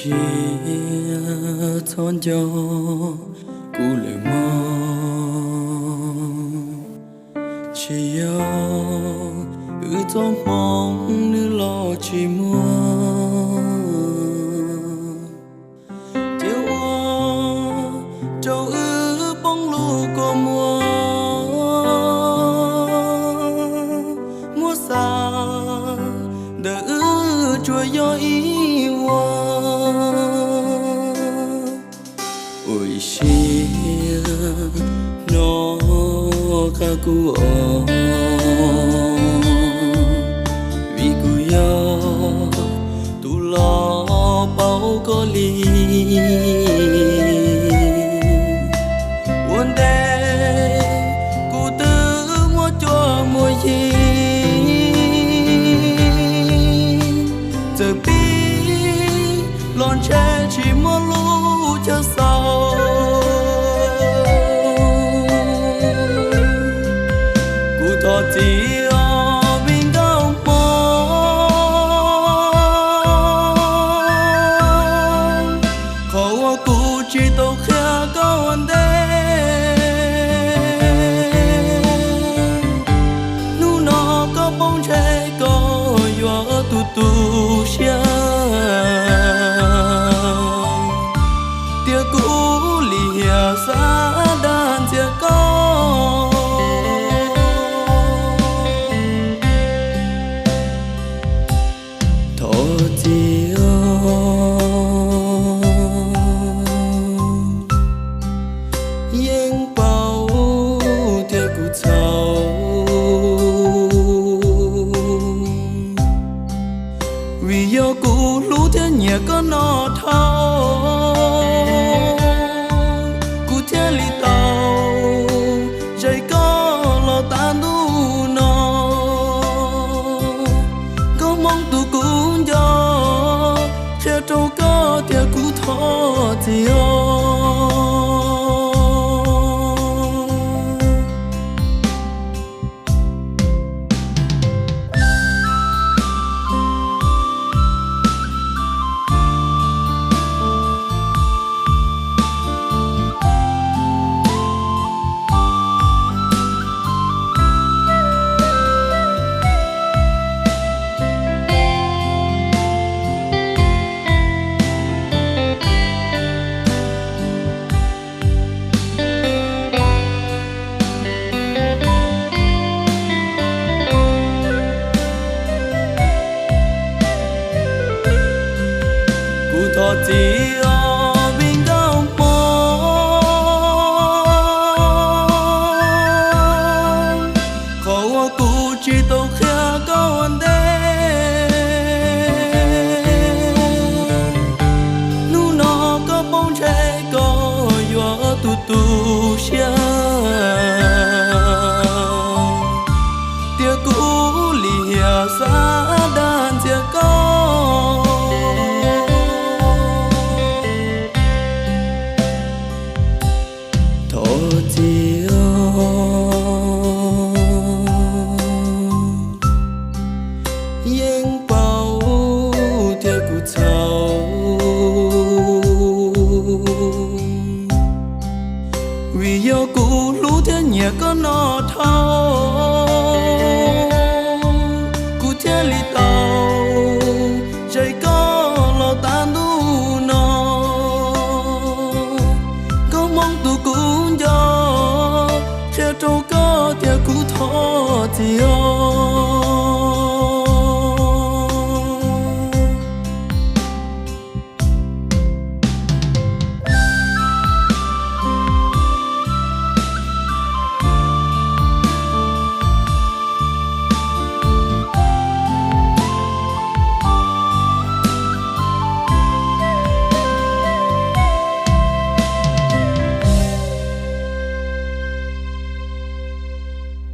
Cia txhob nco kuv lawm mog, tsis yog wb txoj hmoov nws los tsis muaj, ces ua rau wb poob lub kua muag. Muab xav ntawm wb tsuas yog ib ua, ua ib siab hnov qab kuv os, vim kuv yog tus los paub koj li. Ua ntej kuv twb muaj cuab muaj yig, txawm pib los ntshe tsis muaj lub chaw xaus. Kuv thov txim os viv ncaus hmoob, qhov uas kuv tsis tau qhia koj ua ntej. Hnub no koj paub ntshe koj yuav tu tu siab, tiam kuv lim hiam xav dag ntxias koj. Thov txim os, yeej paub tias kuv txhaum, vim yog kuv hlub thiab nyiam koj no dhau, kuv thiaj li tau zais koj los tav ntuj no. Nkauj Hmoob tus kuv nco, qhia rau koj tias kuv thov txim os. Kuv thov txim os viv ncaus hmoob, qhov uas kuv tsis tau qhia koj ua ntej. Hnub no koj paub ntshe koj yuav tu tu siab, tiam kuv lim hiam xav dag ntxias koj. Thov txim os, yeej paub tias kuv txhaum, vim yog kuv hlub thiab nyiam koj no dhau, kuv thiaj li tau zais koj los tav ntuj no. Nkauj Hmoob tus kuv nco, qhia rau koj tias kuv thov txim os.